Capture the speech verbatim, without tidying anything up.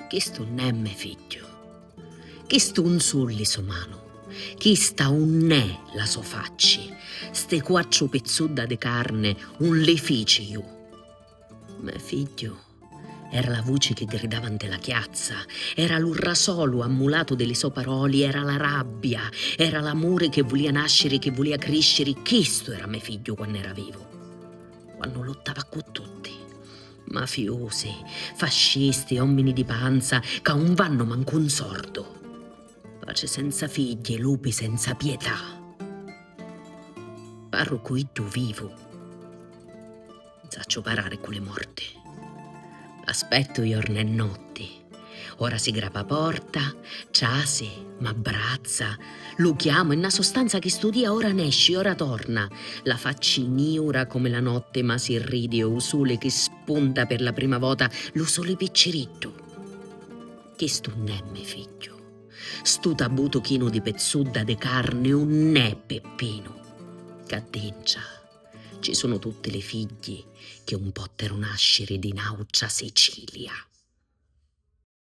Chistu unn'è me figghiu. Chistu un su li so manu. Chista unn'è la so facci. Sti quattru pizzudda di carne un li fici ju. Me figghiu era la vuci chi gridava nte la chiazza, era lu rasolu ammulatu di li so paroli, era la rabbia, era l'amuri chi vulia nasciri, chi vulia crisciri. Chistu era me figghiu quann'era vivu. Quannu luttava cu tutti. Mafiusi, fascisti, ommini di panza, ca un vannu mancu un sordu. Paci senza figghi, lupi senza pietà. Parru cu iddu vivu. Sacciu parari cu li morti. Aspettu jorna e notti. Ora si grapa porta, trasi, m'abbrazza, lu chiamu e nna so stanza chi studia ora nesci, ora torna. La facci niura comu la notti, ma si ridi e u suli chi spunta per la prima vota, lu suli picciriddu. Chistu unn'è me figghiu. Stu tabutu chinu di pezzudda di carni unn'è Peppinu. Ccà dintra ci sunu tutti li figghi chi un potteru nasciri di n'autra Sicilia.